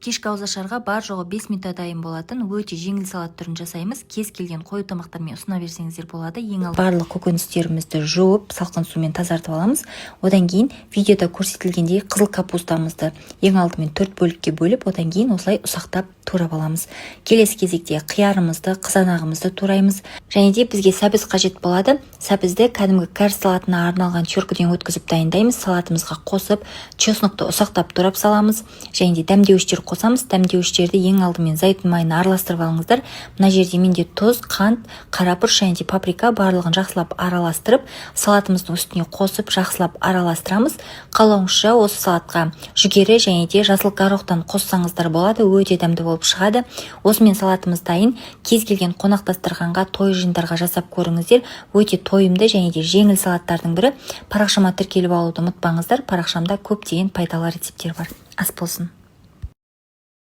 Кешкі ауызашарға бар жоғы 5 минутта дайын болатын өте жеңіл салат түрін жасаймыз. Кез келген қою тамақтармен ұсына берсеңіздер болады. Ең алдымен барлық көкөністерімізді жуып, салқын сумен тазартып аламыз. Одан кейін видеода көрсетілгендей қызыл капустамызды ең алдымен төрт бөлікке бөліп, одан кейін осылай ұсақтап турап аламыз. Келесі кезекте қиярымызды, қызанағымызды тураймыз және де бізге сәбіз қажет болады. Сәбізді кәдімгі кәріс салатына арналған теркіден өткізіп дайындаймыз. Салатымызға қосып, чеснокты ұсақтап турап саламыз және де дәмдеуіштер қосамыз. Дәмдеуіштерді ең алдымен зәйтүн майына араластырып алыңыздар. Мына жерде менде тұз, қант, қара бұрыш және де паприка. Барлығын жақсылап араластырып, салатымыздың үстіне қосып, жақсылап араластырамыз. Қалауыңызша осы салатқа жүгері және де жасыл горохтан қоссаңыздар болады, өте дәмді болып шығады. Осымен салатымыз дайын. Кез келген қонақ дастарханға, той жиындарға жасап көріңіздер. Өте тойымды және де жеңіл салаттардың бірі. Парақшама тіркеліп алуды ұмытпаңыздар. Парақшамда көптеген пайдалы рецепттер бар. Ас болсын!